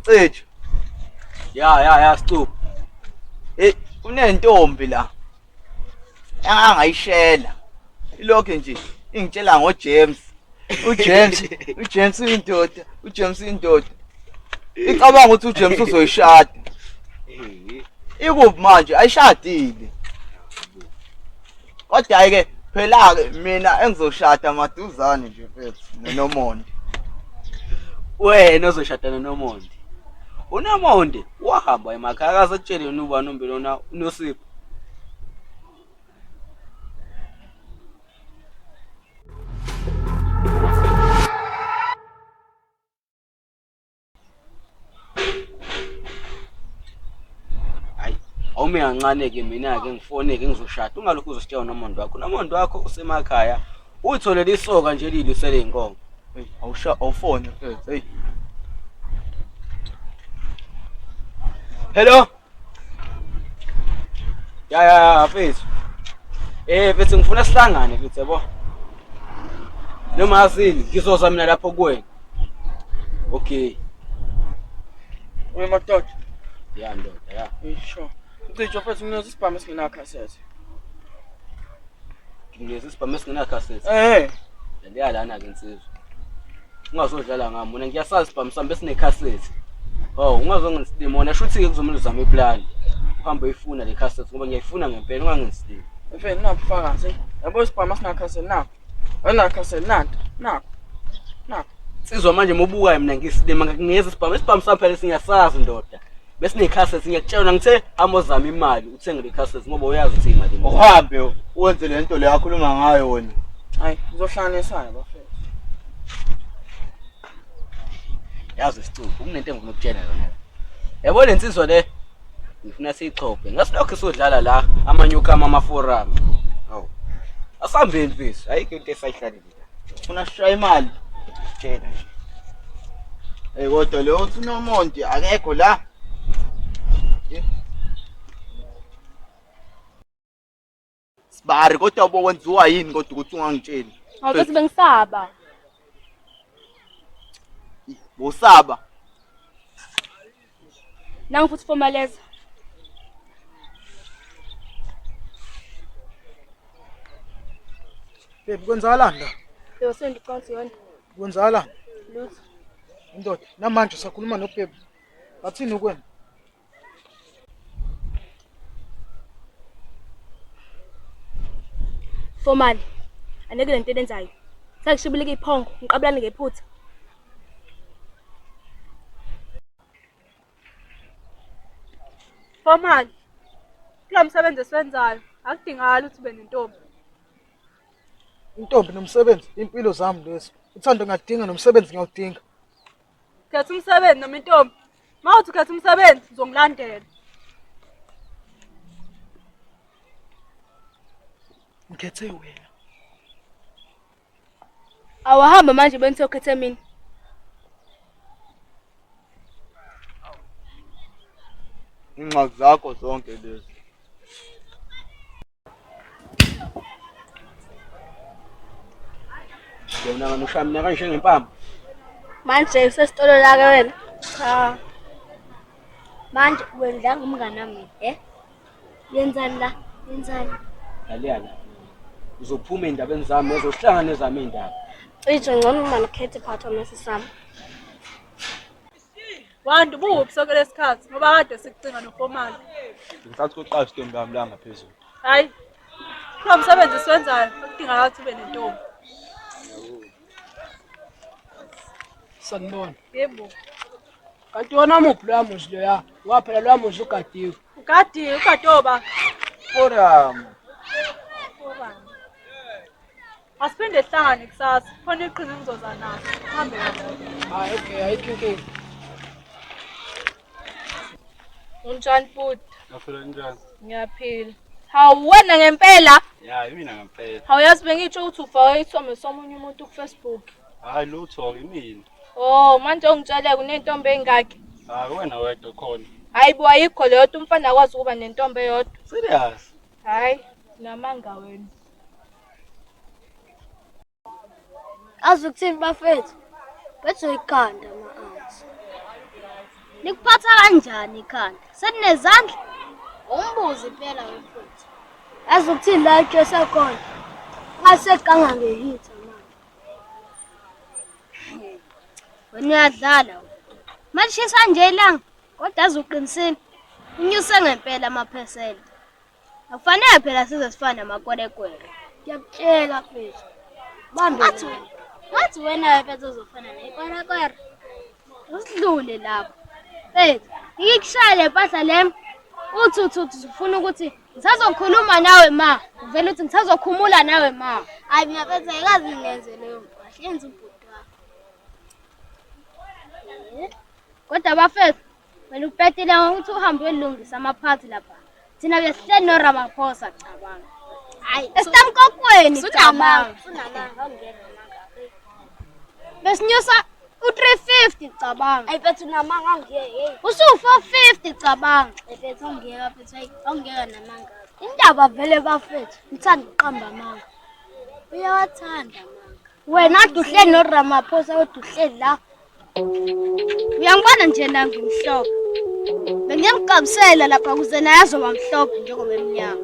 Cishe. Ya ya ya Scubu. Hey, kunentombi la. Angangayishela. Ilokho nje ingitshela ngoJames. UJames, uJames uyindoda, uJames uyindoda. Icabanga ukuthi uJames uzoyishada. Ikuphi manje ayishadile. Kodwa ke phela ke mina engizoshada maduzane nje mfethu noNomonde. Wena ozoshada noNomonde. UNomonde wahamba emakhaya akaze akutshele yena ubani umbe lona uNosipho. Hayi, awume kancane-ke mina-ke ngifone-ke ngizoshada. Ungalokhu uzositshela nomondo wakho. Nomondo wakho usemakhaya. Uyitholele isoka nje eliyilusele iy'nkomo. Hey, awusha awufone mfethu. Hey. Hello. Ya ya ya mfethu. Eh mfethu ngifuna sihlangane mfethu yabo. Noma yazini ngizoza mina lapho kuwena. Okay. We madoda. Ya ndoda ya. Sure. Mcijo mfethu nginikeza isibhamu esingenakhasethe. Nginikeza isibhamu esingenakhasethe. Eh. Leya lana ke insizwa. Ungazodlala ngami mina ngiyasazi isibhamu sami besinekhasethi. Oh, ungazongisilima wena shuthi ke kuzomele uzame iplan. Uhambe uyifuna le cassette ngoba ngiyayifuna ngempela ungangisilimi. Mfethu nabufakazi. Yabo isibhamu esinakhasethe nakho. Awunakhasethe nanto. Nakho. Nakho. Insizwa manje mobukayo mina ngisilima ngakunikeza isibhamu. Isibhamu sami phela singiyasazi ndoda. Besinekhasethi ngiyakutshela ngithe hamba ozama imali uthenge le cassette ngoba uyazi ukuthi imali. Uhambe wenze le nto le akhuluma ngayo wena. Hayi, ngizohlanganisa bafethu. Yazi isicubu kunento engifuna ukutshela yona. Yabo le nsizwa le ngifuna siyixhophe. Ngasilokho sodlala la amanyukhama ama-forum. Hawu. Asambeni mfethu, ayikho into esayihlalile la. Ufuna sishaya imali. Tshela nje. Hey kodwa lo uthi unomonti akekho la. Sibari kodwa ubokwenziwa yini kodwa ukuthi ungangitsheli? Hawu bese bengisaba. Bosaba. Nangu futhi formaleza. Baby kwenzakalani la? Yebo sendiconsi yona. Kwenzakalani? Lutho. Indoda namanje usakhuluma nobaby. Bathini ukwena? Formal. Aneke lento elenzayo. Sakushibilika iphongo, ngiqabulane ngephutha. Formal. Kulo msebenzi esiwenzayo akudingakali ukuthi ube nentombi. Intombi nomsebenzi, impilo zami lezo. Uthando ngiyaludinga nomsebenzi ngiyawudinga. Khetha umsebenzi noma intombi. Uma uthi ukhetha umsebenzi uzongilandela. Ngikhethe wena. Awahamba manje benithe ukhethe mina. Ingxaki zakho zonke lezi. Yona ngani ushaya mina kanje ngempama. Manje usesitolo la ke wena. Cha. Manje wendla ngumngane wami, eh? Yenzani la? Yenzani? Lalela la. Uzophuma ey'ndabeni zami uzohlangana nezami iy'ndaba. Cishe ngcono uma ngikhethe phakathi kwami sami. Wantu ubuwuphi sonke lesikhathi ngoba kade sikucinga nofomali. Ngisathi koqasha intombi yami la ngaphezulu. Hayi. Kulo msebenzi esiwenzayo akudingakala ukuthi ube nentombi. Sanibona. Yebo. Kanti wona muphi loya muzi loya? Ngoba phela loya muzi ugadiwe. Ugadiwe, ugade oba. Forum. Asiphinde sihlangane kusasa. Khona iqhinga engizoza nalo. Hambe kahle. Hayi okay, ayikho inkinga. Unjani bhuti? Ngaphila njani? Ngiyaphila. Hawu wena ngempela? Ya, imina ngempela. Hawu yazi bengitsho ukuthi ufake isithombe somunye umuntu ku-Facebook. Hayi lutho imina. Oh, manje ungitshele kunentombi engaki? Hayi wena wedwa khona. Hayi bo ayikho leyo nto umfana akwazi ukuba nentombi eyodwa. Serious? Hayi, namanga wena. Azi ukuthini bafethu? Bethwe ikhanda ama-anti. Likuphatha kanjani ikhanda? Selinezandla? Umbuze impela wemfuthu. Yazi ukuthini la ejesa khona? Ngaseganga ngehitha manje. Wena uyadlala wena. Malishisa nje ilanga, kodwa aze uqinisile. Unyuse ngempela amaphesenti. Akufanele phela size sifane namakwerekwere. Ngiyakutshela mfethu. Bambe. Ngathi wena mfethu uzofana nekwerekwere. Usidlule lapho. Mfethu, ngikushaya le mpahla le. Uthi uthi uthi ufuna ukuthi ngisazokhuluma nawe ma. Uvele uthi ngisazokhumula nawe ma. Hayi mina mfethu ayikaze ngenze leyo mpahla. Yenza ubhuti wakho. Kodwa bafethu, wena upetile ngokuthi uhambe uyolungisa amaphathi lapha. Thina besihleli noRamaphosa cabanga. Hayi, esitamkokweni cabanga. Besinyusa u-350 cabanga. Ayi mfethu unamanga angiyeke hey. Usu-450 cabanga. Ayi mfethu angiyeka mfethu ayi angiyeka namanga. Indaba vele bafethu, ngithanda ukuqamba amanga. Uyawathanda amanga. Wena ade uhleli noRamaphosa kodwa uhleli la. Uyangibona nje la ngimhlophe. Bengiyamgabisela lapha ukuze naye azoba mhlophe njengoba emnyama.